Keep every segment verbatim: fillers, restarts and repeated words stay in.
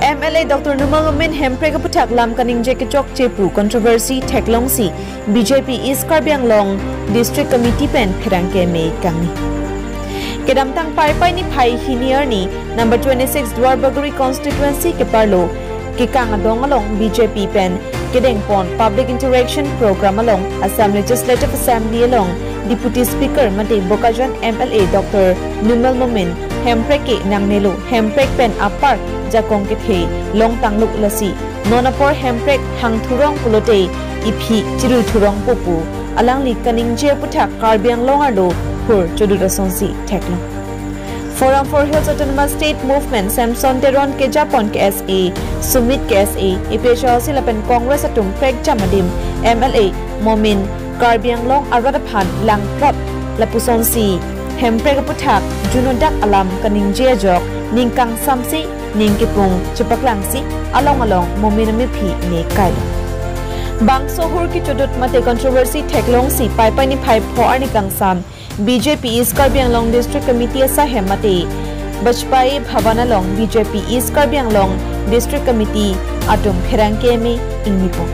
M L A Doctor Numal Momin Hemprek aputhak lam kaningje kechokche pu controversy theklongsi B J P East Karbi Anglong District Committee pen pherangke me kangni. Kedamtang Paipai niphai hini arni number twenty-six Duarbagori constituency keparlo kekang adong along B J P pen kedengpon public interaction program along Assam Legislative Assembly along Deputy Speaker mate Bokajan M L A Doctor Numal Momin Hemprek ke nangnelo, Hemprek pen apar jakong kethe longtanglo lasi non apor Hemprek hang thurong pulote iphi chiru thurong popu alangli kaningje aputhak Karbi Anglong arlo hur chodut asonsi theklong. Forum for Hills Autonomous State Movement Samson Teron kejapon K S A, Sumit K S A, A P H L C lapen Congress atum prekjam adim M L A Momin Karbi Anglong arat aphan langplot lapusonsi Hemprek aputhak junodak alam kaningje ajok ning kangsamsi ning kipung chepaklangsi along along Momin amephi ne kailo. Bangso hur kechodut mate controversy theklongsi Paipai niphai pho arni kangsam B J P East Karbi Anglong District Committee asahem mate Bajpai Bhavan along B J P East Karbi Anglong District Committee atum pherangke me ingnipo.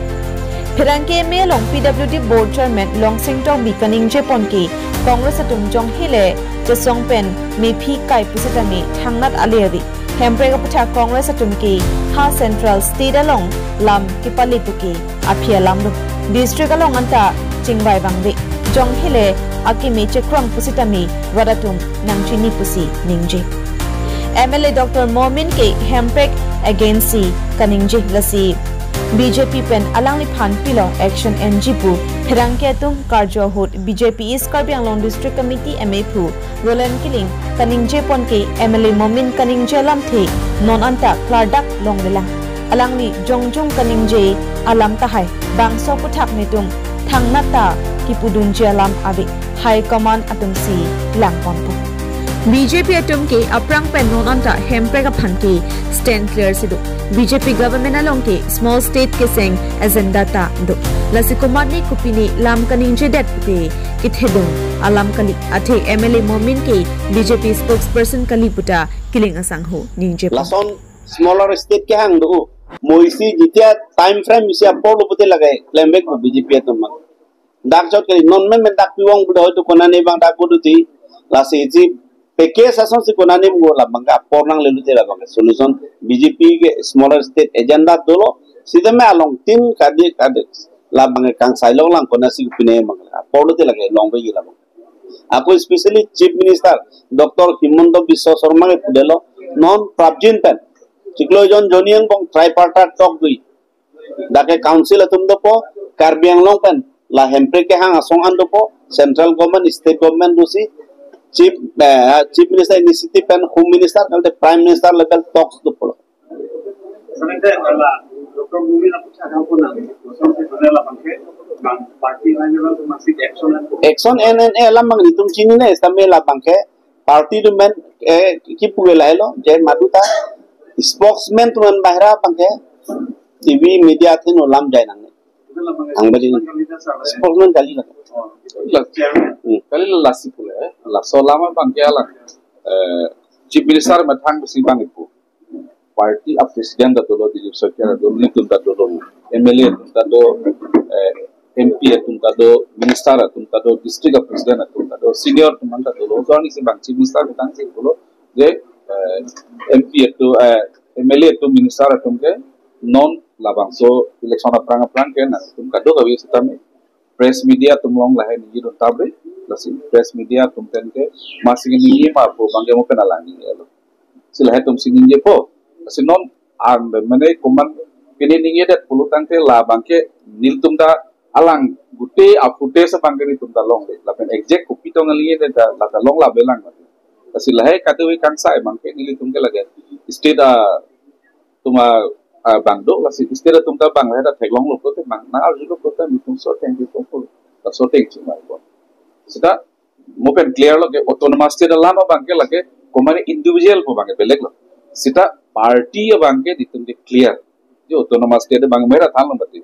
Pherangke me along P W D Board Chairman Longsing Tokbi kaningjepon ke Congress atum jonghile chesong pen mephi kai pusitame thangnat ale ave. Hemprek aputhak Congress atum ke ha Central State along lam kepale puke aphi alam do. District along anta chingvai vangve. Jonghile akeme chekrong pusitame rat atum nangchini pusi ningje. M L A Doctor Momin ke Hemprek against si kaningje lasi B J P pen alangliphan pilong action enji pu pherangke atum karjo ahut B J P East Karbi Anglong District Committee M A phu Roland Killing kaningjepon ke M L A Momin kaningje alamthe non anta klardak longlelang. Alangli jongjong kaningje alam tahai bangso aputhak netum thangnat ta kipudunji alam ave, High Command atumsi langponpo. B J P atum ke aphrang pen non anta Hemprek aphan ke stand clear si do. B J P government along ke small state keseng agenda ta do. Lasi komatne kopine lam kaningjedet pute kethedung alam kali, athe M L A Momin ke B J P spokesperson kali puta Killing asangho ningjepo. Lason smaller state kehang do. Mo isi jitia time frame isi apor lo pute lage klembek B J P atum mang. Dak jot kali non men men dak piwang buda hoitu konane bang dak budu ti. Lasi isi package asonsi konane mo labang ke apor nanglelute labang ke solution B J P ke smaller state agenda dolo. Sitame along tin kadi kadi labang ke kangsailok lang konasi pine mang apor lote lage longbe labang. Ako especially Chief Minister Doctor Himanta Biswa Sarma ke pudelo non prapjin pen chiklo jon joni angbong tripartite talk dui. Dak ke council atum dopo, Karbi Anglong pen la Hemprek kehang asong an dopo, central government, state government dosi, chief eh, chief minister initiative pen home minister kalte prime minister level talks dopo. Sebenarnya adalah Doktor Momin apa cara pun nanti, kosong si sebenarnya lah bangke, bang parti lain juga tuh masih action dan Action N N A alam bang itum chinine, sitame labang ke party atum pen eh kipu lahelo je madu ta spokesman atum pen bahira bangke T V media atum alam jai nang. Ang bajing spokesman kali lah. Lah, Hmm. Kali lasi pule, laso alam bangke alang, eh, Chief Minister methang besi bang ipu. Party a president ta dolo, Dilip Saikia ta dolo, nelitum ta dolo, M L A atum ta do, eh, M P atum ta do, minister atum ta do, district a president atum ta do, senior atum ta dolo. So ani si bang Chief Minister methang si dolo, je, eh, M P atum, eh, M L A atum, minister atum ke non labangso election aphrang aphrang ke nangtum kadokave sitame press media atum along lahai ningje dun tabri, lasi press media atum pen ke masing ningje ma pu bangke mo pen alang ningjelo. Si lahai atum si ningjepo. Lasi non am mane komat pine ningjedet pulo tangte labang ke nelitum ta alang gute apute sa bangke nelitum ta longle. Lapen exact kopi tong ningjedet ta la ta long labelang. Lasi lahai kadokave kangsai bangke nelitum ke lage state atum abang do, lasi state atum ta bang lahai ta theklonglo pulote bang nang arjulo pulote nelitum so theng di pokol. Ta so theng chingvaipo. Sita mo pen clear lo ke autonomous state alam abangke lake komatne individual pu bangke beleg lo. Sita party abangke nelitum ke clear. Je autonomous state bang mera thanlo mati.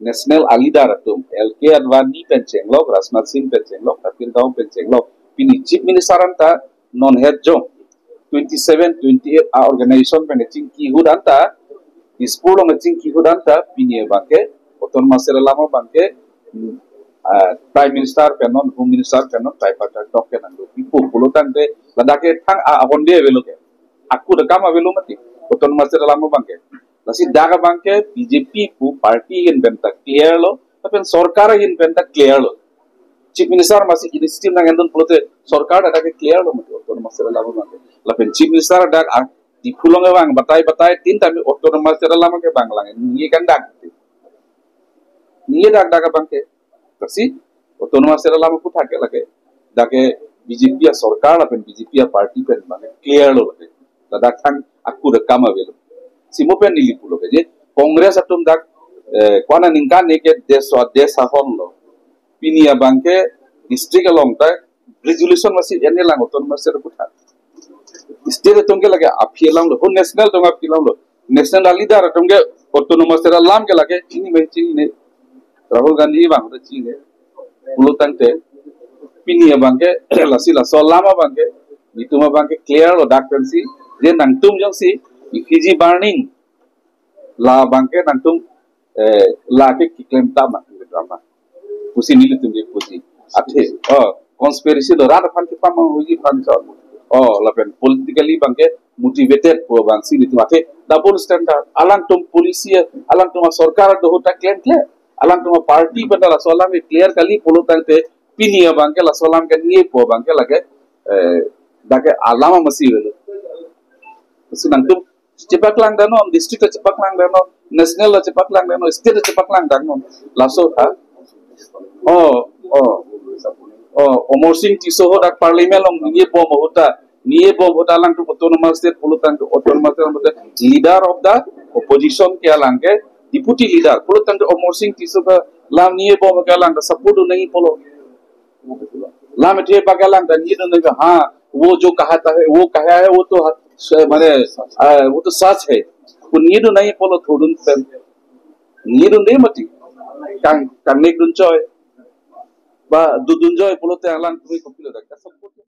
National a leader atum, L K Advani pen chenglok, Rajnath Singh pen chenglok, Tapir Gao pen chenglok, pini Chief Minister anta non het jong twenty seven, twenty eight a organization pen chingki ahut anta Dispur along kachingki ahut anta pini abangke autonomous state alam abangke, hmm, ah, Prime Minister pen non, Home Minister pen non, tripartite talk ke nangdo. Ipu pulo tangte ladak ke thang a ahonde avelo ke. Aku dekam avelo mati. Autonomous state alam abangke. Lasi dak abangke B J P pu party ahin pen ta clear lo, lapen sorkar ahin pen ta clear lo. Chief Minister masi initiative nang endun pulote sorkar dak ke clear lo mati autonomous state alam abangke. Lapen Chief Minister dak a Diphu along abang batai batai tin tami autonomous state alam ke bang lang. Ningje kan dak. Ningje dak dak abangke. Lasi autonomous state alam aphuthak ke lake. Dak ke B J P asorkar lapen B J P aparty pen abangke clear lo lake. Ladak thang aku dekam avelo. Simo pen neli pulo ke je Congress atum dak, eh, ko-an aningkan ne ke desh wa desh ahon lo. Pini abangke district along ta resolution masi ene lang autonomous state aphuthak. State atum ke lake aphi alam lo, ho national atum aphi alam lo. National a leader atum ke autonomous state alam ke lake chini me chinine. Rahul Gandhi abang ta chinine. Pulo tangte pini abangke lasi laso alam abangke itum abangke clear lo dak pensi je nangtum jongsi effigy burning la abangke nangtum, eh, lake keklem tama drama. Pusi nelitum ke puji. Athe, oh, conspiracy lo rat aphan kepamang huji aphan chon. Oh, lapen politically abangke motivated pu abangsi nelitum athe double standard. Alangtum policy, alangtum asorkar do ahut ta klem klem. Alangtum aparty pen ta laso alam ke clear kali pulo tangte pini abangke laso alam ke ningje pu abangke lake, eh, dak ke alam masi avelo. Lasi nangtum chepaklang dam non, district ta chepaklang dam non, national ta chepaklang dam non, state ta chepaklang dam non. Laso ha? Oh, oh. Oh, Amarsing Tisso ho dak parliament along ningje bom ahut ta, ningje bom ahut ta alangtum autonomous state pulo tangte autonomous state pulo tangte leader of the opposition ke alang ke deputy leader pulo tangte Amarsing Tisso ke lam ningje bom ke alang ta support do nangji pulo. Lam athe abangke alang ta ningje do nangji, ha, wo jo kahata hai, wo kaha hai, wo to ha, se, mane, ah, wo to sach hai. Pu ningje do nangji pulo thurdun pen. Ningje do nangji mati. Kang, kangnek dun choi. Ba dodun choi pulote alangtum ke kopilo dak.